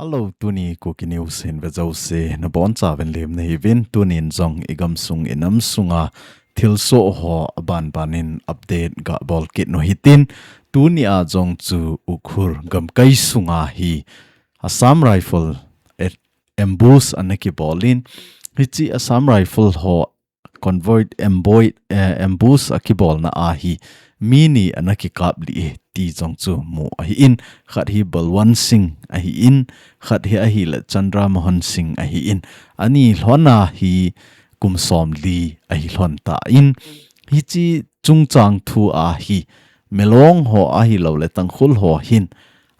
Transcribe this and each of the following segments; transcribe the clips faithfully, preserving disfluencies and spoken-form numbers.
Hello, tuni Kuki News hin ve jouse nabonchauvin lemna hiuvin, tunin jong igamsung inamsunga thilsoh ho abanbanin update gabol kit u hitin, tunia jong chu Ukhrul gamkai sunga hi Assam Rifle ambush ana kibolin, hiche Assam Rifle ho convoy ambush, eh, ambush akibolna a hi mi ni ana kikaplih e ti jong chu mu ahin, khat hi Balwant Singh ahin, khat hi ahile Chandra Mohan Singh ahin, ani lhona hi kum somli ahi lhon tan, hiche chungchang thu a hi Milong ho ahilouleh Tangkhul ho hin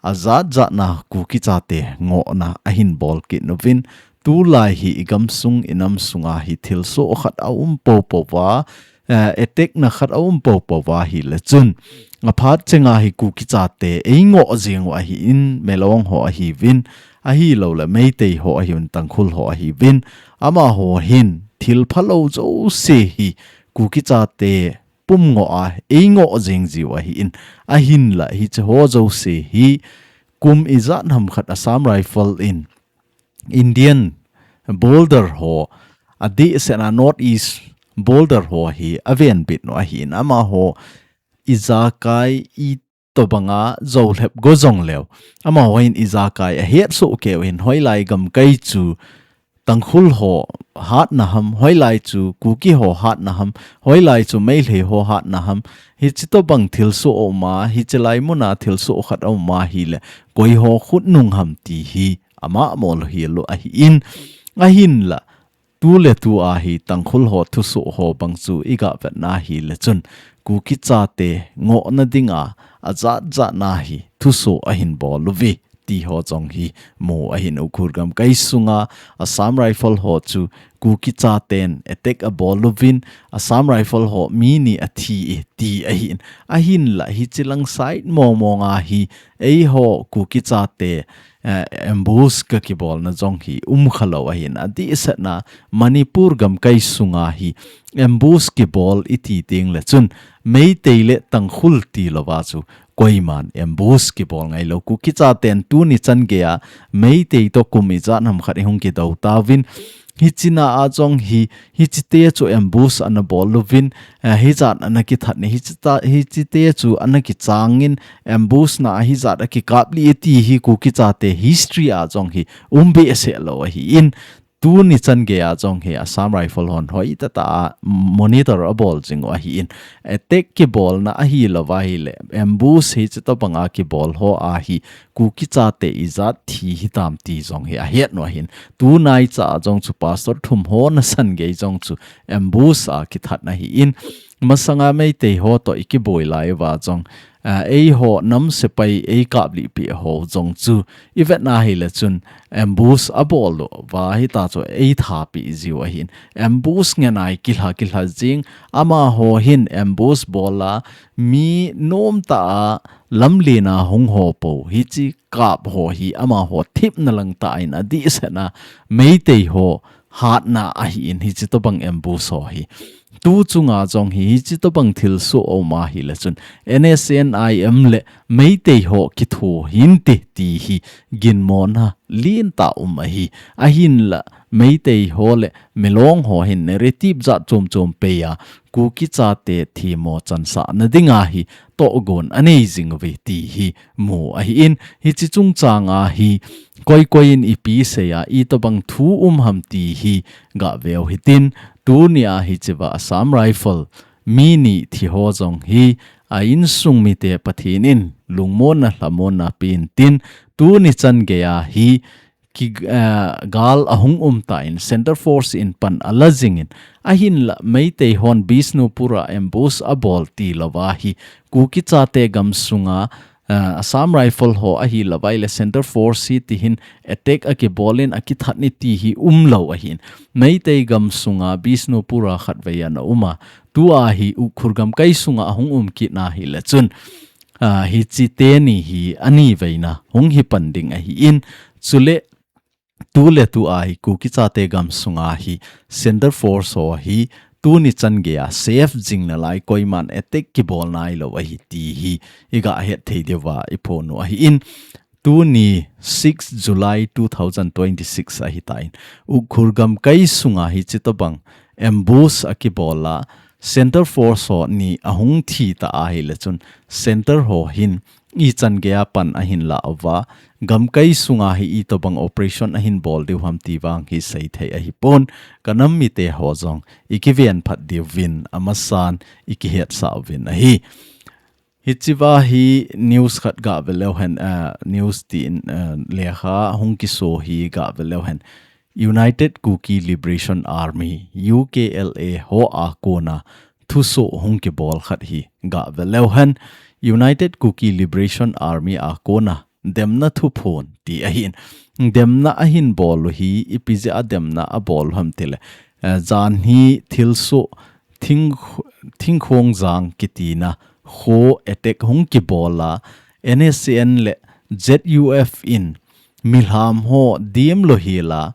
ajatjatna Kuki chate ngohna ahin bol kit uvin, tulai hi igamsung inamsunga hi thilsoh khat aum poupouva, eh, attack na khat aum poupouva ahile chun, aphat chenga hi Kuki chate eingoh jeng u ahin, Milong ho ahiuvin, ahilouleh Meitei ho ahiuvin, Tangkhul ho ahiuvin, amaho hin thil phalou jouse hi Kuki chate pum ngoh a eingoh jeng jiu ahin, ahinla hiche ho jouse hi kum ijat ham khat Assam Rifle in Indian border ho, adehsetna North East border ho hi avenbit u ahin, amaho ijakai itobanga joulhep go jongleu, amaho hin ijakai ahetsoh keiyu hin, hoilai gamkai chu Tangkhul ho hatna ham, hoilai chu Kuki ho hatna ham, hoilai chu Meitei ho hatna ham, hiche tobang thilsoh aum a, hiche lai muna thilsoh khat aum ahile, koi ho khutnung ham ti hi amahmo louhel u ahin, ahinla tuletu a hi Tangkhul ho thusoh ho bang chu igavetna ahile chun, Kuki chate ngohna dinga ajatjatna hi thusoh ahin bol uve ti ho jong hi mu ahin, Ukhrul gamkai sunga Assam Rifle ho chu Kuki chaten attack abol uvin, Assam Rifle ho mi ni athi e ti ahin, ahinla hiche lang side mongmonga hi eiho Kuki chate, eh, ambush kakibolna jong hi umkhalou ahin, adehsetna Manipur gamkai sunga hi ambush kibol iti tengle chun, Meitei le Tangkhul tilouva chu koiman ambush kibol ngailou. Kuki chaten tuni changeiya Meitei toh kum ijat ham khat ihung kidou tauvin, hichena a jong hi, hichete chu ambush ana bol uvin, eh, hijat ana kithat ni, hichete chu ana kichangin, ambush na a hijat akikaplih e ti hi Kuki chate history a jong hi um behseh lou ahin, tuni changeiya jong hi Assam Rifle hon hoitah tah a monitor abol jing u ahin, attack kibolna ahilouva ahile, ambush hiche tobanga kibol ho a hi Kuki chate ijat thi hitam ti jong hi ahet u ahin, tunaicha a jong chu pastor thum ho nasan gei jong chu ambush a kithat ahin, masanga Meitei ho toh ikiboi lai uva jong, ah, eiho nam sepai eikaplih peh ho jong chu ivetna ahile chun ambush abol uva hita chu eithapi jiu ahin, ambush ngen a ikilha kilha jing, amaho hin ambush bol a mi nomtah a lamlen a hung ho pou, hiche kap ho hi amaho thepna langtah in adehsetna Meitei ho hatna ahin, hiche tobang ambush ho hi. Tu chunga jong hi, hiche tobang thilsoh aum ahile chun, N S C N I M le Meitei ho kitho hinte ti hi ginmona lentah um ahi. Ahinla Meitei ho le Milong ho hin narrative jat chom chom pea Kuki chate themmo chansahna dinga hi tohgon anei jing uve ti hi mu ahin, hiche chungchanga hi koi koi in ipi seiya itobang thu um ham ti hi gaveu hitin, tunia hichea Assam Rifle mi ni thi ho jong hi a insung mite Pathen in lungmonna lhamonna pen tin, tuni changeiya hi ki, eh, gal ahung um tan Centre Force in pan ala jingin, ahinla Meitei hon Bishnupur a ambush abol tilouva hi Kuki chate gamsunga, eh, Assam Rifle ho ahilouva ahile Centre Force hi tihin attack akibolin akithat ni ti hi umlou ahin, Meitei gamsunga Bishnupur a khatvei ana um a, tua hi Ukhrul gamkai sunga ahung um kitna ahile chun, ah, hiche teni hi aniveina hung hi pan ding ahin, chule tuletu a hi Kuki chate gamsunga hi Centre Force ho hi tuni changeiya safe jing nalai, koiman attack kibol nailou ahi ti hi igahet thei diuva iphon u ahin, Tuni six July two thousand twenty-six ahitan, Ukhrul gamkai sunga hiche tobang ambush akibol a, Centre Force ho ni ahung thi ta ahile chun, Centre ho hin ichan geiya pan ahin la uva, gamkai sunga hi itobang operation ahin bol diu ham ti vang hi seithei ahipon, kanam mite ho jong ikiven phat diuvin amasan ikihetsah uvin ahi. Hichea hi news khat gave leu hen, ah, news tin, ah, lekha hung kiso hi gave leu hen. United Kuki Liberation Army, U K L A ho a kona thuso hung kibol khat hi gave leu hen. United Kuki Liberation Army a kona demna thuphon ti ahin. Demna ahin bol u hi ipi jeh a demna abol u ham tile, eh, jan hi thilsoh thing, Thingkhongjang kitina kho attack hung kibol a, N S C N le Z U F in milham ho diam lou hel a,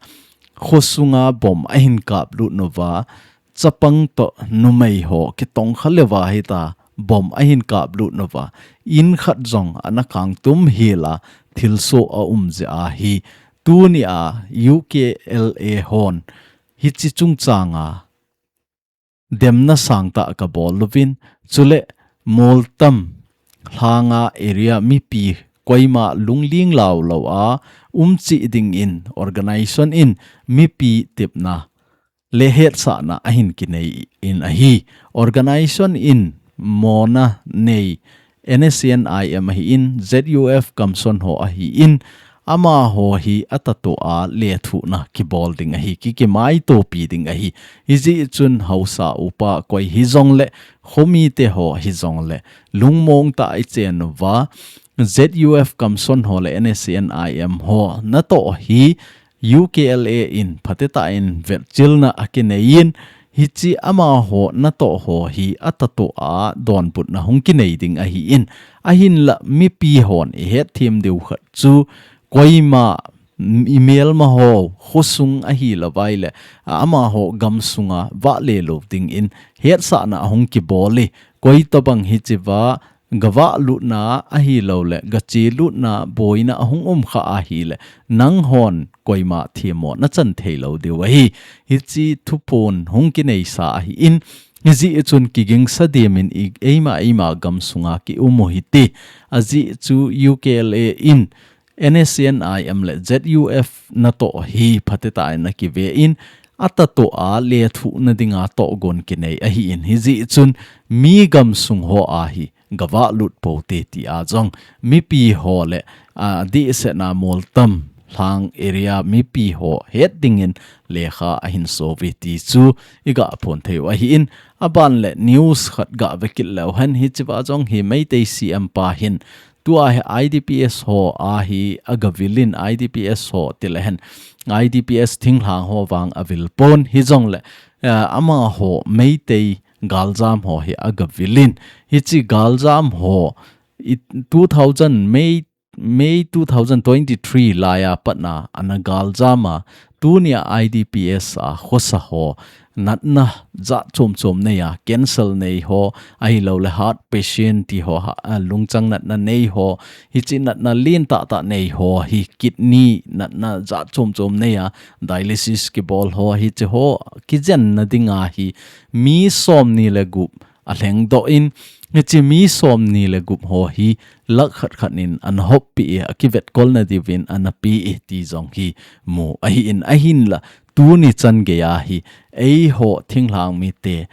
kho sunga bomb ahin kap lut uva, chapang toh numei ho kitongkha leuva hita bomb ahin kap lut uva, in khat jong ana khang tum hel a, thilsoh aum jeh ahi. Tuni a U K L A hon hiche chungchang a demna sangtah kabol uvin, chule Moltam lhanga area mipi koima lungling lau lou a um cheh dingin organization in mipi tepna le hetsahna ahin kinei in ahi. Organization in mona nei N S C N I M ahin, Z U F Kamson ho ahin, amaho hi atatoh a lethuhna kibol ding ahi, ki, kimaitopi ding ahi. Hijeh chun haosa upa koi hijongle, khomite ho hijongle, lungmong tah a ichen uva, Z U F Kamson ho le N S C N I M ho natoh hi U K L A in phatetah in vetchilna akinei in, hiche amaho natoh ho hi atatoh a donbutna hung kinei ding ahin, ahinla mipi hon ihet them diu khat chu koima imelma ho khosung ahilou vai le, a, amaho gamsunga vahle lou dingin hetsahna ahung kibol e, koi tobang hichea gavah lutna ahilou le, gache lutna, boina ahung um kha ahile, nanghon koima themmo nachan thei lou diu ahi. Hiche thuphon hung kineisa ahin, hijeh chun kigingsa dimin i, eima, eima gamsunga ki um u hite. Ajeh chu U K L A in N S C N I M le Z U F natoh hi phatetah in akive in, atatoh a lethuhna dinga tohgon kinei ahin, hijeh chun mi gamsung ho a hi gavah lut pou te tia jong mipi ho le, a, dehsetna Moltam lhang area mipi ho het dingin lekha ahin so uve ti chu iga phong thei u ahin, aban le news khat gave kit leu hen, hichea jong hi Meitei C M pa hin tua hi I D P S ho a hi agavil in, I D P S ho tile hen, I D P S thinglhang ho vang avil pon, hijongle, eh, amaho Meitei galjam ho hi agavil in, hiche galjam ho i two thousand May, May two thousand twenty-three laiya patna ana galjam a, tunia I D P S a khosa ho natna jat chom chom nei a, cancer nei ho, ahilou le heart patient ti ho, ha, a, lungchang natna nei ho, hiche natna lentah tah nei ho, hi kidney natna jat chom chom nei a, dialysis kibol ho, hiche ho kijenna dinga hi mi somni le gup alhengdoh in, hiche mi somni le gup ho hi lakh khat khat in ana hoppi e, akivetkolna diuvin ana pe e ti jong hi mu ahin, ahinla tuni chan geiya hi eiho thinglhang mite,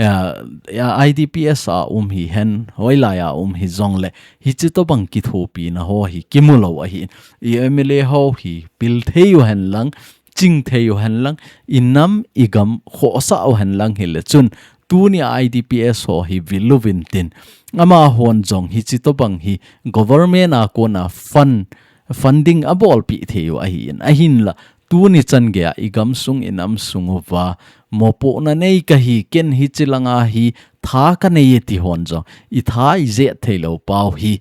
ya, ya, I D P S a um hihen, hoilaiya um hijongle, hiche tobang kithopina ho hi kimu lou ahin, i M L A ho hi pil thei u hen lang, ching thei u hen lang, i nam i gam khohsah u hen lang hile chun, tunia I D P S ho hi vil uvin tin, amahon jong hiche tobang hi government a kona fund, funding abolpi thei u ahin, ahinla tuni chan geiya i gamsung i namsung uva mopohna nei kahi, ken hiche langa hi tha kanei e ti hon jong i tha i jet thei lou pau hi,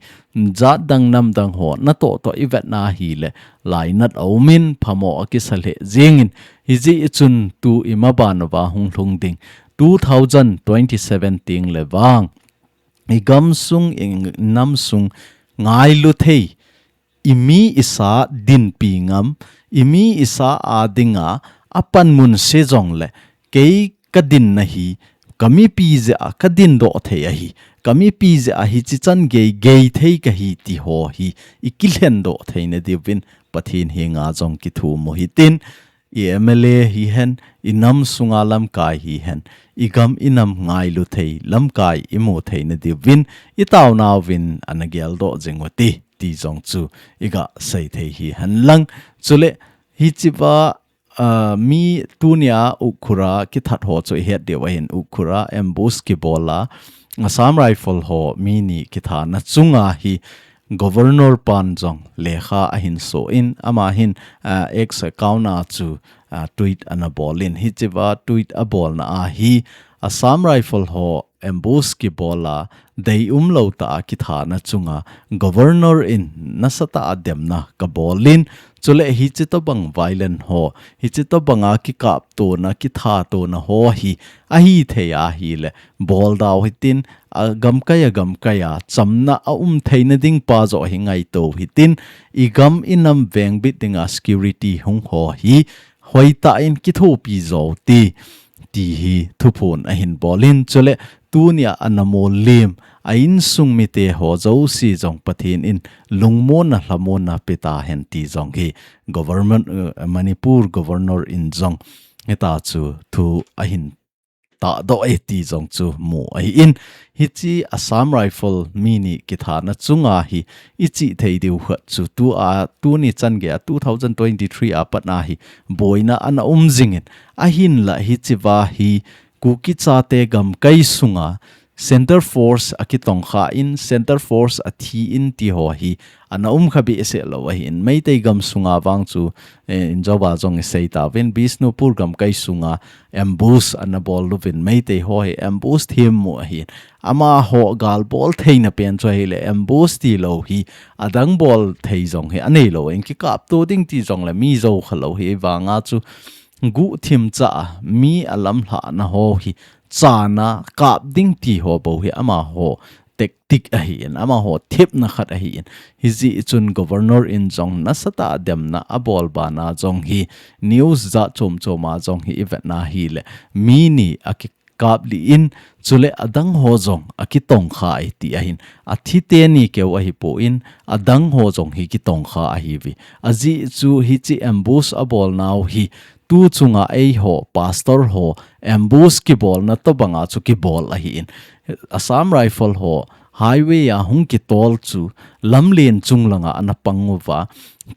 jat dang nam dang ho natoh toh i vetna hile lainat aumin, phamo akisa lheh jengin, hijeh chun tu imaban uva hung lhung ding two thousand twenty-seven teng le vang i gamsung i namsung ngailu thei imi isa dinpi ngam, imi isa a dinga apanmun se jongle, kei kadinna hi, kamipi jeh a kadindoh thei ahi, kamipi jeh a hichi chan gei gei thei kahi ti ho hi, ikilhendoh theina diuvin, Pathen henga jong kithum u hitin, i M L A hihen, i nam sunga lamkai hihen, i gam i nam ngailu thei, lamkai imu theina diuvin, i taonauvin ana geldoh jing u ti, ti jong chu, i gasei thei hihen lang. Chule, hichiva, ah, mi tunia Ukhrul a kithat ho chu i het diu ahin Ukhrul a ambush kibol a, Assam Rifle ho mi ni kithana chunga hi Governor pan jong lekha ahin so in ama hin, ah, X account a chu, ah, tweet ana bol in hichiva tweet abolna a hi Assam Rifle ho ambush kibol a deium lou tah a kithana chunga Governor in nasatah a demna kabol in chule hichi tobang violent ho, hichi tobang a kikaptona, kithatona ho hi ahithei ahile, boldau hitin, agamkai agamkai a, chamna aum theina ding pa joh hi ngaito hitin, i gam i nam vengbit dinga security hung ho hi, hoitah in kithopi jou ti, ti hi thuphon ahin bol in chule, tunia ana mollem, a insung mite ho jouse jong Pathen in lungmonna lhamonna pe tahen ti jong hi government, uh, Manipur Governor in jong heta chu thu ahin tahdoh e ti jong chu mu ahi in. Hichi Assam Rifle mi ni kithana chunga hi i chih thei diu khat chu tua, tuni chan gei a two thousand twenty-three a pat a hi boina ana um jing in ahinla hichiva hi Kuki chate gamkai sunga Center Force akitongkha in, Center Force athi in ti ho hi ana um kha behseh lou ahi in. Meitei gam sunga vang chu, eh, injouva jong i sei tauvin, Bishnupur gamkai sunga ambush ana bol uvin, Meitei ho hi ambush themmo ahi in. Amaho gal bol theina pen chu ahile ambush tilou hi, adang bol thei jong hi anei lou in, kikapto ding ti jongle mi jou kha lou hi, vanga chu guhthim cha a mi alamlhahna ho hi, chana kap ding ti ho bou hi amaho tactic ahi in, amaho thepna khat ahi in. Hijeh chun Governor in jong nasatah a demna abol bana jong hi news jat chom chom a jong hi i vetna hile mi ni akikap lih in chule adang ho jong akitongkha e ti ahin. Athi teni keu ahipoi in adang ho jong hi kitongkha ahiuve. Ajeh chu hichi ambush abolnau hi tu chunga eiho, pastor ho, ambush kibolna tobanga chu kibol ahi in. Assam Rifle ho, highway a hung kitol chu, lamlen chung langa ana pang uva,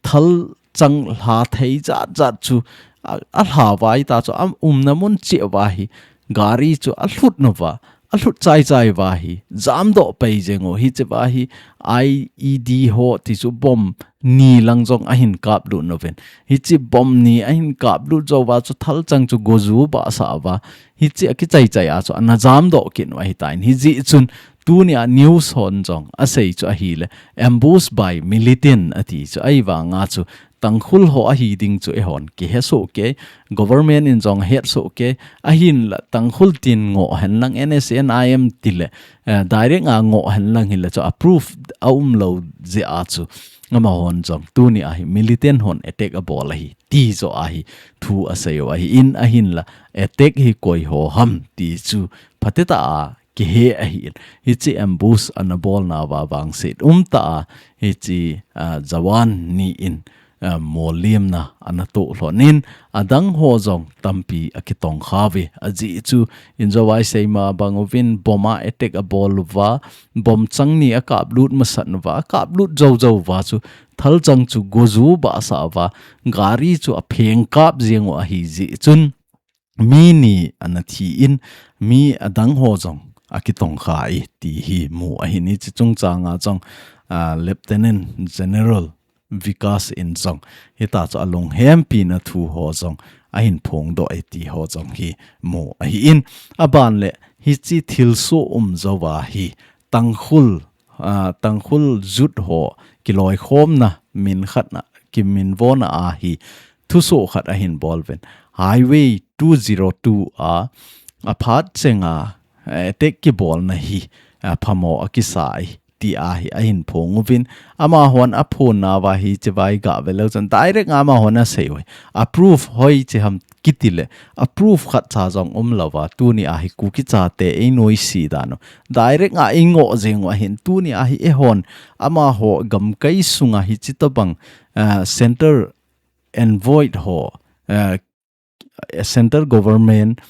thalchang lha thei jat jat chu, a, alha uva hita chu, a umna mun cheh uva hi, gari chu alhut nauva, alhut chai chai uva hi, jamdoh pai jeng u, hichiva hi, I E D ho ti chu bomb ni lang jong ahin kaplut nauvin. Hichi bomb ni ahin kaplut jouva chu thalchang chu goju bahsah uva. Hichi akichai chai a chu ana jamdoh kit u ahitan. Hijeh chun tunia news hon jong asei chu ahile ambush by militant ati chu ahivanga chu Tangkhul ho ahi ding chu eihon kihe soh kei, government in jong ahet soh kei, ahinla Tangkhul tin ngoh henlang N S N I M tile, eh, direct a ngoh henlang hile chu a proof aum lou jeh a chu amahon jong tunia hi militant hon attack abol ahi ti joh ahi thu asei u ahi in ahinla attack hi koi ho ham ti chu phatecha a kihe ahi in. Hichi ambush ana bolnauva vangset umtah a hichi, ah, jawan ni in, ah, molliamna ana toh lhon in adang ho jong tampi akitongkha uve. Ajeh chu injouva i seima bang uvin bomb a attack abol uva, bomb chang ni akaplut masat uva, akaplut jou jou uva chu thalchang chu goju bahsah uva, gari chu apheng kap jeng u ahi jeh chun mi ni ana thi in, mi adang ho jong akitongkha e ti hi mu ahi in. Hichi chungchanga jong, ah, Lieutenant General Vikas in jong hita chu alunghempina thu ho jong ahin phongdoh e ti ho jong hi mu ahi in. Aban le hichi thilsoh um jouva hi Tangkhul, ah, Tangkhul jut ho kiloikhomna min khatna, kiminvona a hi thusoh khat ahin bol uvin. Highway two zero two a, aphat chenga, eh, attack kibolna hi, ah, phamo akisai. ti ahi ahin phong uvin, amahon aphon nauva hiche vai gah ve leu chun direct a amahon asei uve. Approve hoiche ham kiti le, approve khat cha jong umlouva, tuni ahi Kuki chate einoise dan u direct a eingoh jeng u ahin, tuni ahi eihon amaho gamkai sunga hiche tobang, ah, center envoy ho, ah, central government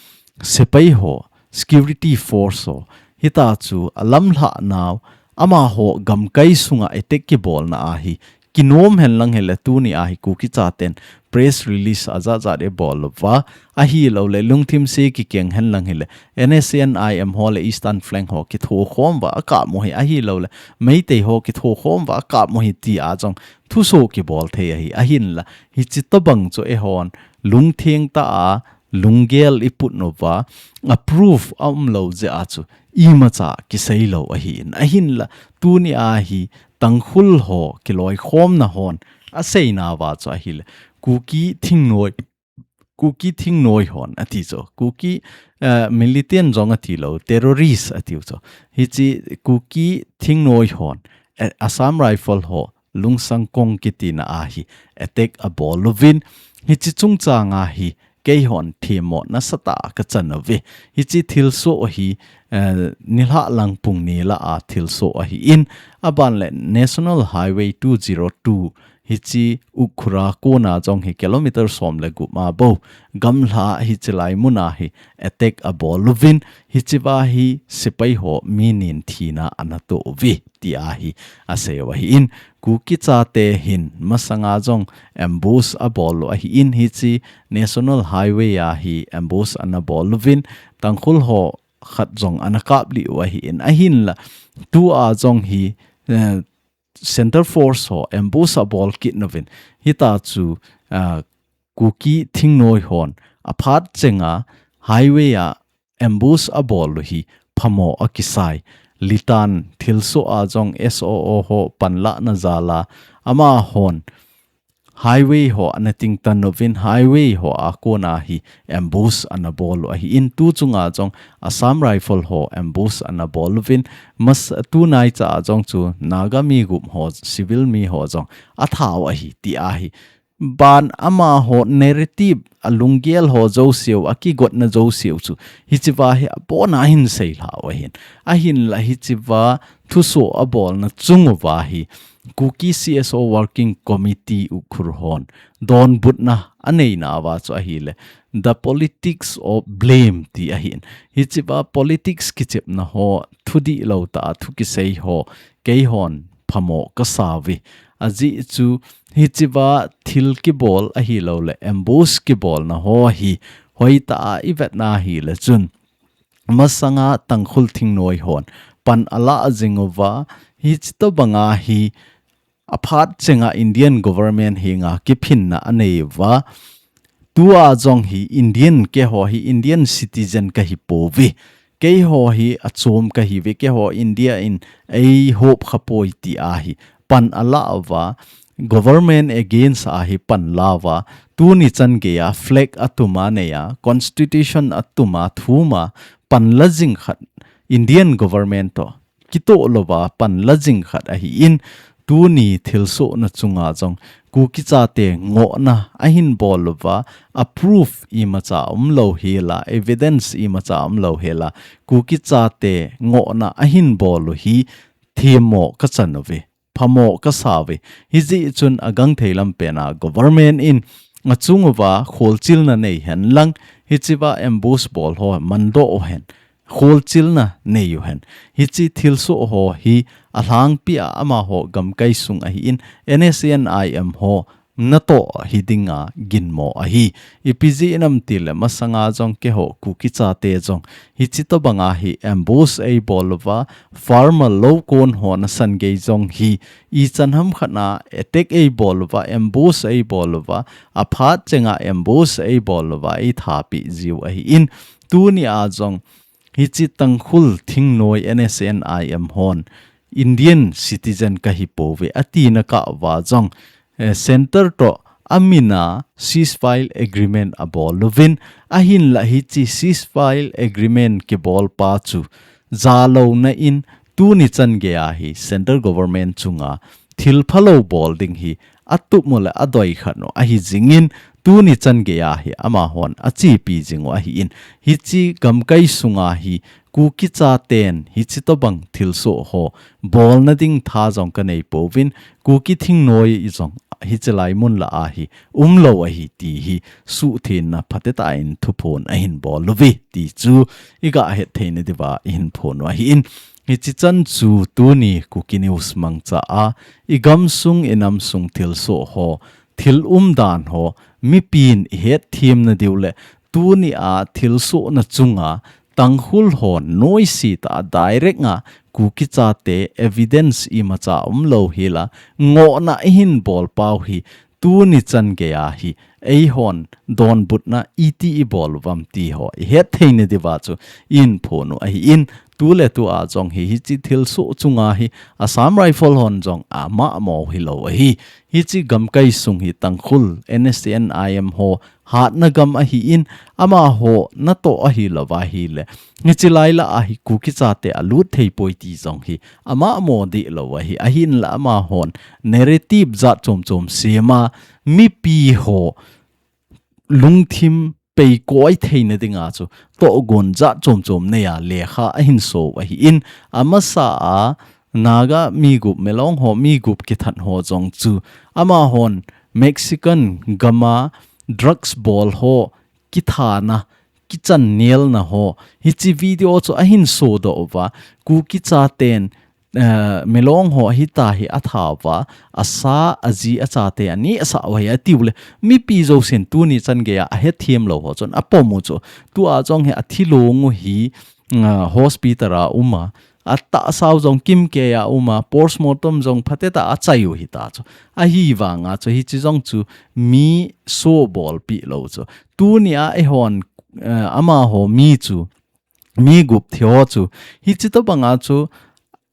sepai ho, security force ho, hita chu alamlhah nau, amaho gamkai sunga attack kibolna ahi kinom henlang hile, tuni ahi Kuki chaten press release ajat jat eibol uva, ahilouleh lungthim se kikeng henlang hile, N S C N I M ho le Eastern Flank ho kithokhom uva akap u hi, ahilouleh Meitei ho kithokhom uva akap u hi tia jong thuso kibol thei ahi, ahinla hiche tobang chu eihon lungtheng tah a lunggel iput nauva, approve aumlou jeh a chu imacha kisei lou ahin, ahinla tuni ahi Tangkhul ho kiloikhomna hon asei nauva chu ahile, Kuki thingnoi, Kuki thingnoi hon ati chu, Kuki, eh, militant jong atilou, terrorist atiu chu. Hiche Kuki thingnoi hon, eh, Assam Rifle ho Lungsangkong kitina ahi attack abol uvin, hiche chungchang ahi keihon themmo nasatah a kachan uve. Hiche thilsoh hi, eh, nilhah lang pung ni lah a thilsoh ahin, aban le National Highway two zero two hiche Ukhrul a kona jong hi kilometer som le gup ma bou gamla hiche lai muna hi attack abol uvin, hiche va hi sepai ho mi ni thina anatoh uve ti ahi asei u ahin, Kuki chate hin masanga jong ambush abol u ahin, hiche National Highway a hi ambush anabol uvin, Tangkhul ho khat jong anakap lih u ahin, ahinla tua jong hi, eh, Center Force ho ambush abol kit nauvin, hita chu, ah, Kuki thingnoi hon aphat chenga highway a ambush abol u hi phamo akisai. Litan thilsoh a jong S O O ho panlahna jal a amahon highway ho anating tan uvin, highway ho a kona hi ambush anabol u ahin, tu chunga jong Assam Rifle ho ambush anabol uvin, mas tunai cha a jong chu Naga mi gup ho, civil mi ho jong atha u ahi ti ahi. Ban amaho narrative, alunggel ho jouse u, akigotna jouse u chu hiche va hi apona ahin seilha u ahin, ahinla hiche va thuso abolna chung uva hi Kuki C S O Working Committee Ukhrul hon donbutna anei nauva chu ahile, the politics of blame ti ahin, hiche va politics kichepna ho, thudihlou tah a thu kisei ho keihon phamo kasa uve. Ajeh chu hiche va thil kibol ahilouleh ambush kibolna ho hi hoitah a ivetna ahile chun masanga Tangkhul thingnoi hon pan alah jing uva, hiche tobanga hi aphat chenga Indian government henga kiphinna anei uva, tua jong hi Indian, keiho hi Indian citizen kahi pouve, keiho hi achom kahiuve, keiho India in eihop khapoi ti ahi pan alah uva, government against ahi pan la uva, tuni chan geiya flag atuma neiya, constitution atuma thuma pan la jing khat, Indian government toh kitoh louva pan la jing khat ahin, tuni thilsohna chunga jong Kuki chate ngohna ahin bol uva, a proof imacha umlou hela, evidence imacha umlou hela, Kuki chate ngohna ahin bol u hi themmo kachan uve, phamo kasa uve. Hijeh chun agangthei lampen a government in achung uva kholchilna nei henlang, hiche va ambush bol ho mandoh uhen, kholchilna nei uhen. Hiche thilsoh ho hi alhangpi a amaho gamkai sung ahin, N S C N I M ho natoh hidinga ginmo ahi. Ipi jeh ham itile masanga jong keiho Kuki chate jong hiche tobanga hi ambush eibol uva, farmer lou kon ho nasan gei jong hi ichan ham khat na attack eibol uva, ambush eibol uva, aphat chenga ambush eibol uva, eithapi jiu ahin, tuni a jong hiche Tangkhul thingnoi N S C N I M hon Indian citizen kahi pouve atina kah uva jong, eh, center toh amin a ceasefire agreement abol uvin, ahinla hiche ceasefire agreement kibol pa chu jalouna in tuni chan geiya hi central government chunga thil phalou bol ding hi atup u le adoi khat u ahi jingin, tuni chan geiya hi amahon achepi jing u ahin, hiche gamkai sunga hi Kuki chaten hiche tobang thilsoh ho bolna ding tha jong kanei pouvin, Kuki thingnoi jong hiche lai mun lah a hi umlou ahi ti hi suhthengna phatecha in thuphon ahin bol uve ti chu iga hetthei na diuva ihin phon u ahin. Hiche chan chu tuni Kuki News mangcha a, igamsung inamsung thilsoh ho, thil umdan ho, mipin ihetthem na diu le, tuni a thilsohna chunga Tangkhul hon noise tah a direct a Kuki chate evidence imacha umlou hel a ngohna ihin bol pau hi tuni chan geiya hi eihon donbutna iti ibol uvam ti ho ihetthei na diuva chu ihin phon u ahin, tuletu a jong hi hiche thilsoh chunga hi Assam Rifle hon jong amahmo hilou ahi. Hiche gamkai sung hi Tangkhul, N S C N I M ho hatna gam ahin, amaho natoh ahilouva ahile, hiche lai lah a hi Kuki chate alut thei poi ti jong hi amahmo dihlou ahi. Ahinla amahon narrative jat chom chom sem a, mipi ho lungthim peikoi theina dinga chu tohgon jat chom chom neiya lekha ahin so u ahin, amasa a Naga mi gup, Milong ho mi gup kithat ho jong chu amahon Mexican gam a drugs bol ho kithana, kichan nelna ho, hiche video chu ahin sodoh uva, Kuki chaten, eh, Milong ho hita hi atha uva, asa, aji, achate aneh asah u ahi atiu le, mipi jousen tuni chan geiya ahetthem lou ho chun apom u chu, tua jong hi athilong u hi, ah, hospital a um a, atahsa u jong kimkeiya um a, postmortem jong phatecha a achai u hita chu. Ahivanga chu hiche jong chu mi so bolpi lou chu. Tuni a eihon, eh, amaho mi chu, mi gup thi ho chu, hiche tobanga chu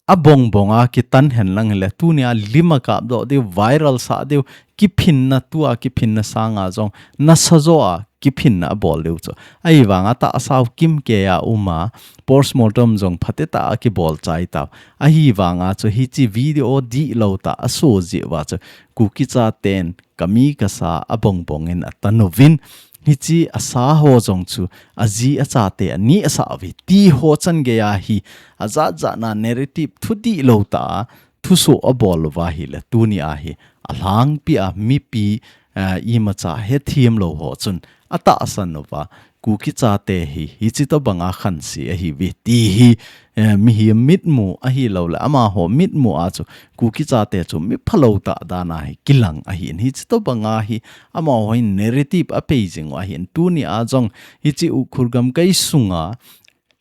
abongbong a kitan henlang hile, tuni a lim akap doh diu, viral sah diu, kiphinna, tua kiphinna sanga jong nasa jo a kiphinna abol diu chu. Ahivanga tahsa u kimkeiya um a, postmortem jong phatecha a kibol chai tau. Ahivanga chu hiche video dihlou tah a so jeh uva chu Kuki chaten kami kasa abongbong in atan uvin, hiche asa ho jong chu aji achate aneh asah uve ti ho chan geiya hi ajat jat na narrative thudihlou tah a thuso abol uva ahile, tuni a hi alhangpi a mipi, eh, imacha hetthem lou ho chun atahsan uva, Kuki chate hi hiche tobanga khanse ahiuve ti hi, eh, mihem mitmu ahilou le amaho mitmu a chu Kuki chate chu mi phalou tah dan a hi kilang ahin, hiche tobanga hi amaho hin narrative apei jing u ahin, tuni a jong hiche Ukhrul gamkai sunga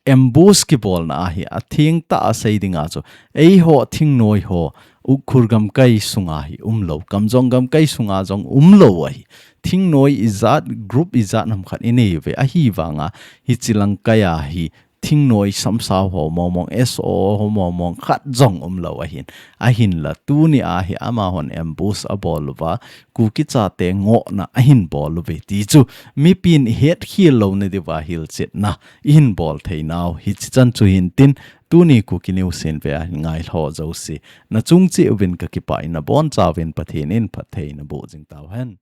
ambush kibolna a hi athengtah a sei dinga chu, eiho thingnoi ho Ukhrul gamkai sunga hi umlou, Kamjong gamkai sunga jong umlou ahi. Thingnoi ijat, group ijat ham khat inei uve, ahivanga hiche langkaiya hi thingnoi samsau ho mongmong, S O ho mongmong khat jong umlou ahin. Ahinla tuni a hi amahon ambush abol uva, Kuki chate ngohna ahin bol uve ti chu mipin ihetkhel louna diuva hilchetna ihin bol theinau hiche chan chu hintin, tuni Kuki News in ve a hin ngailhah jouse nachung cheh uvin kakipah in, nabonchauvin Pathen in phatthei naboh jing tauhen.